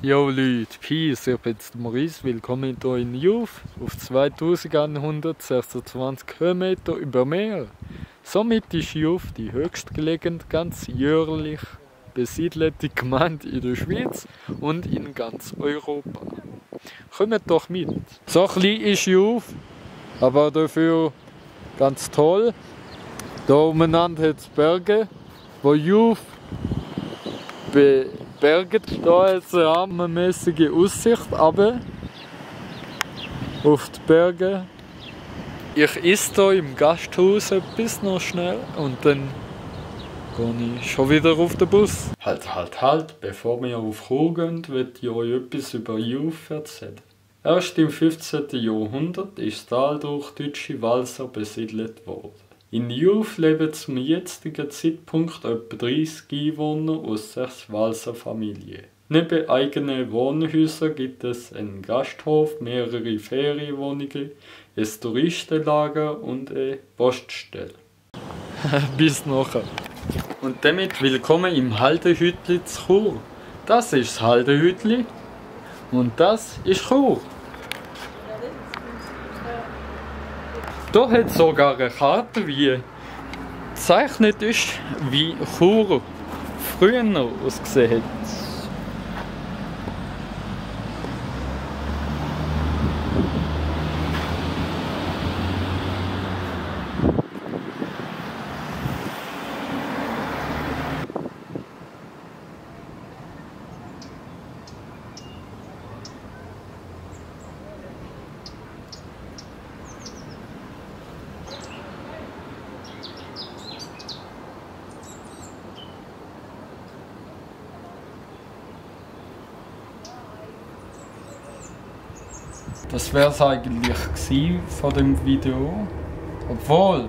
Yo Leute, Peace, ich bin Maurice, willkommen hier in Youth auf 2126 Höhenmeter über Meer. Somit ist Youth die höchstgelegene, ganz jährlich besiedelte Gemeinde in der Schweiz und in ganz Europa. Kommt doch mit. So klein ist Youth, aber dafür ganz toll. Hier umeinander hat es Berge, wo Youth berget. Hier hat es eine hammermäßige Aussicht runter auf die Berge. Ich esse hier im Gasthaus etwas noch schnell und dann gehe ich schon wieder auf den Bus. Halt, bevor wir auf Chur gehen, möchte ich euch etwas über Youth erzählen. Erst im 15. Jahrhundert ist das Tal durch deutsche Walser besiedelt worden. In Youth leben zum jetzigen Zeitpunkt etwa 30 Einwohner aus 6 Walser Familien. Neben eigenen Wohnhäusern gibt es einen Gasthof, mehrere Ferienwohnungen, ein Touristenlager und eine Poststelle. Bis nachher. Und damit willkommen im Haldehütli zu Chur. Das ist das Haldehütli und das ist Chur. Hier hat es sogar eine Karte, wie gezeichnet ist, wie Chur früher ausgesehen hat. Das wäre es eigentlich von dem Video. Obwohl,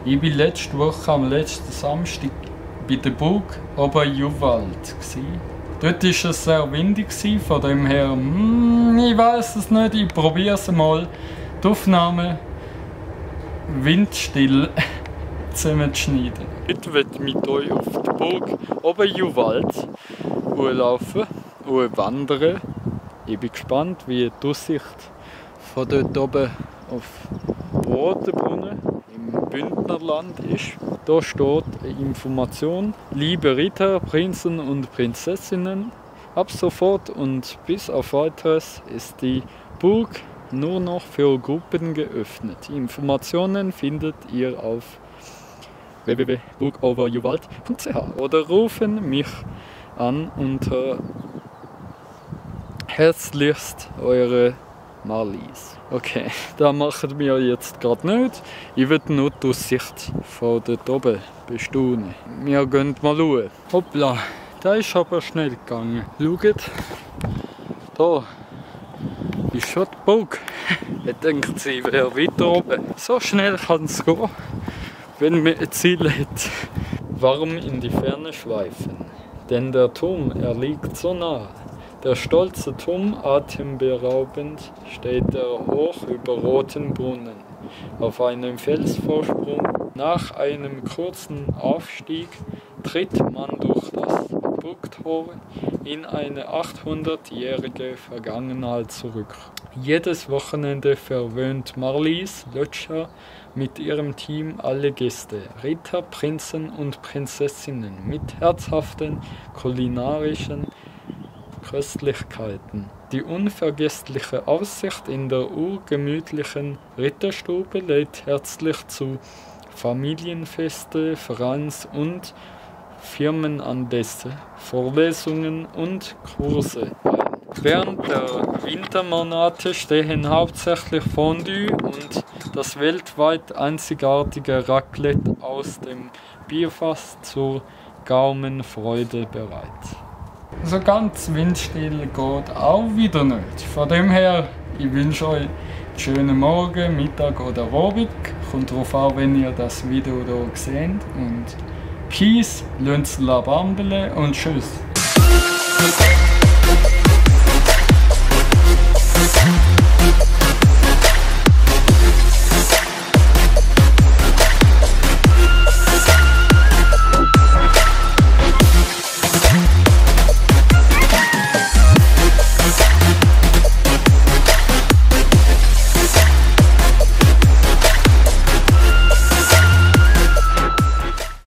ich war letzte Woche am letzten Samstag bei der Burg Oberjuwald. Dort war es sehr windig, von dem her, ich weiß es nicht, ich probiere es mal, die Aufnahme windstill zusammenzuschneiden. Heute werde ich mit euch auf die Burg Oberjuwald laufen und wandern. Ich bin gespannt, wie die Aussicht von dort oben auf Brodenbrunnen im Bündnerland ist. Hier steht Information: Liebe Ritter, Prinzen und Prinzessinnen, ab sofort und bis auf weiteres ist die Burg nur noch für Gruppen geöffnet. Informationen findet ihr auf www.burgoberjuwald.ch oder rufen mich an unter herzlichst eure Marlies. Okay, das machen wir jetzt gerade nicht. Ich will nur die Aussicht von dort oben bestaunen. Wir gehen mal schauen. Hoppla, das ist aber schnell gegangen. Schaut, da ist schon die Burg. Ich denke, sie wäre weiter oben. So schnell kann es gehen, wenn man ein Ziel hat. Warum in die Ferne schweifen? Denn der Turm, er liegt so nah. Der stolze Turm, atemberaubend, steht er hoch über roten Brunnen. Auf einem Felsvorsprung, nach einem kurzen Aufstieg, tritt man durch das Burgtor in eine 800-jährige Vergangenheit zurück. Jedes Wochenende verwöhnt Marlies Lötscher mit ihrem Team alle Gäste, Ritter, Prinzen und Prinzessinnen, mit herzhaften kulinarischen Köstlichkeiten. Die unvergessliche Aussicht in der urgemütlichen Ritterstube lädt herzlich zu Familienfeste, Vereins- und Firmenanlässe, Vorlesungen und Kurse ein. Während der Wintermonate stehen hauptsächlich Fondue und das weltweit einzigartige Raclette aus dem Bierfass zur Gaumenfreude bereit. So ganz windstill geht auch wieder nicht. Von dem her, ich wünsche euch einen schönen Morgen, Mittag oder Abend. Kommt darauf an, wenn ihr das Video hier seht. Und Peace, lasst es und tschüss.